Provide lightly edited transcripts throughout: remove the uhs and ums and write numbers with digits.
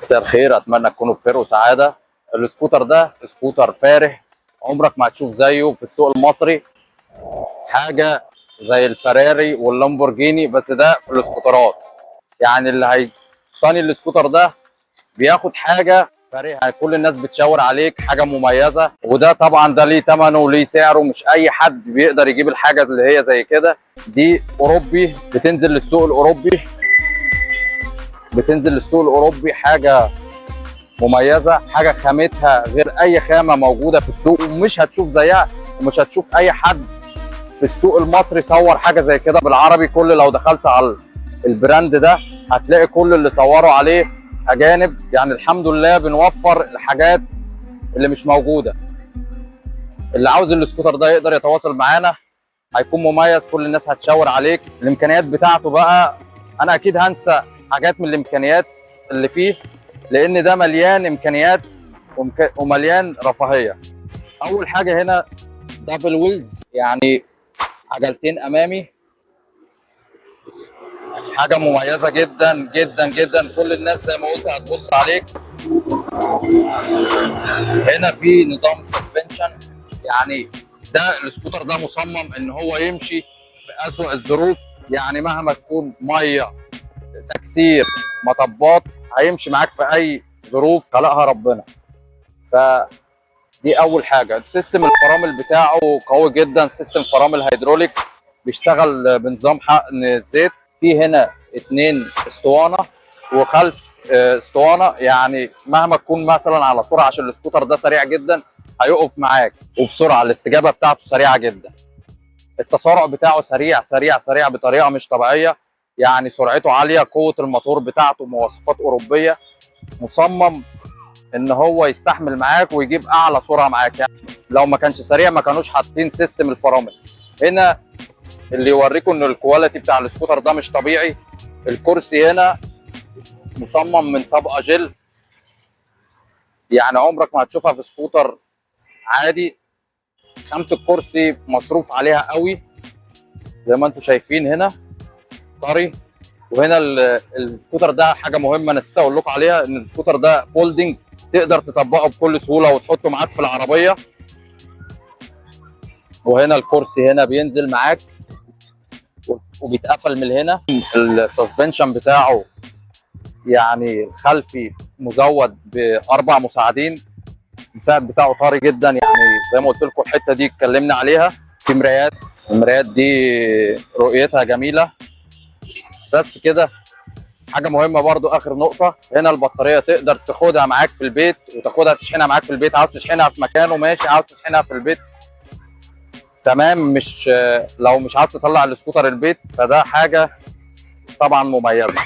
مساء الخير، اتمنى تكونوا بخير وسعادة. السكوتر ده سكوتر فارغ، عمرك ما هتشوف زيه في السوق المصري. حاجة زي الفراري واللامبورجيني، بس ده في السكوترات. يعني اللي هيقتني السكوتر ده بياخد حاجة فارغة، يعني كل الناس بتشاور عليك حاجة مميزة. وده طبعا ده ليه ثمنه وليه سعره، مش اي حد بيقدر يجيب الحاجة اللي هي زي كده. دي اوروبي، بتنزل للسوق الاوروبي، بتنزل للسوق الاوروبي. حاجة مميزة، حاجة خامتها غير اي خامة موجودة في السوق، ومش هتشوف زيها، ومش هتشوف اي حد في السوق المصري صور حاجة زي كده بالعربي. كل لو دخلت على ال brand ده هتلاقي كل اللي صوروا عليه اجانب. يعني الحمد لله بنوفر الحاجات اللي مش موجودة. اللي عاوز السكوتر ده يقدر يتواصل معانا، هيكون مميز، كل الناس هتشاور عليك. الامكانيات بتاعته بقى، انا اكيد هنسى حاجات من الامكانيات اللي فيه، لان ده مليان امكانيات ومليان رفاهية. اول حاجة هنا double wheels، يعني عجلتين امامي، حاجة مميزة جدا جدا جدا. كل الناس زي ما قلت هتبص عليك. هنا في نظام suspension، يعني ده السكوتر ده مصمم ان هو يمشي في اسوأ الظروف، يعني مهما تكون مية، تكسير، مطبات، هيمشي معاك في اي ظروف خلقها ربنا. فدي اول حاجة. system الفرامل بتاعه قوي جدا، system فرامل هيدروليك، بيشتغل بنظام حقن الزيت. في هنا 2 اسطوانة وخلف اسطوانة، يعني مهما تكون مثلا على سرعة، عشان السكوتر ده سريع جدا، هيقف معاك وبسرعة. الاستجابة بتاعته سريعة جدا، التسارع بتاعه سريع سريع سريع بطريقة مش طبيعية، يعني سرعته عالية. قوة الموتور بتاعته مواصفات اوروبية، مصمم ان هو يستحمل معاك ويجيب اعلى سرعة معاك. يعني لو ما كانش سريع ما كانوش حاطين system الفرامل. هنا اللي يوريكم ان ال quality بتاع السكوتر ده مش طبيعي. الكرسي هنا مصمم من طبقه جل، يعني عمرك ما هتشوفها في سكوتر عادي. خامة الكرسي مصروف عليها قوي زي ما انتم شايفين، هنا طري. وهنا السكوتر ده حاجة مهمة نسيت اقول لكم عليها، ان السكوتر ده folding، تقدر تطبقه بكل سهولة وتحطه معاك في العربية. وهنا الكرسي هنا بينزل معاك وبيتقفل من هنا. ال suspension بتاعه يعني الخلفي مزود باربع مساعدين، المساعد بتاعه طري جدا، يعني زي ما قلت لكم الحتة دي اتكلمنا عليها. في مرايات، المرايات دي رؤيتها جميلة. بس كده. حاجة مهمة برضو، اخر نقطة، هنا البطارية تقدر تاخدها معاك في البيت وتاخدها تشحنها معاك في البيت. عاوز تشحنها في مكانه ماشي، عاوز تشحنها في البيت تمام، مش لو مش عاوز تطلع السكوتر البيت، فده حاجة طبعا مميزة.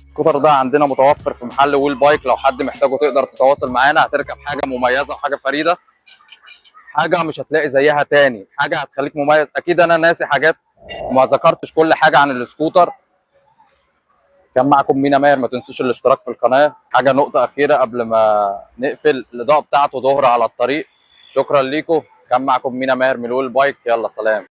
السكوتر ده عندنا متوفر في محل ويل بايك، لو حد محتاجه تقدر تتواصل معانا. هتركب حاجة مميزة وحاجه فريدة، حاجة مش هتلاقي زيها تاني، حاجة هتخليك مميز. اكيد انا ناسي حاجات وما ذكرتش كل حاجة عن السكوتر. كان معكم مينا ماهر، ما تنسوش الاشتراك في القناة. حاجة نقطة اخيرة قبل ما نقفل، الاضاءة بتاعته ظهر على الطريق. شكرا ليكم، كان معكم مينا ماهر من ويل بايك، يلا سلام.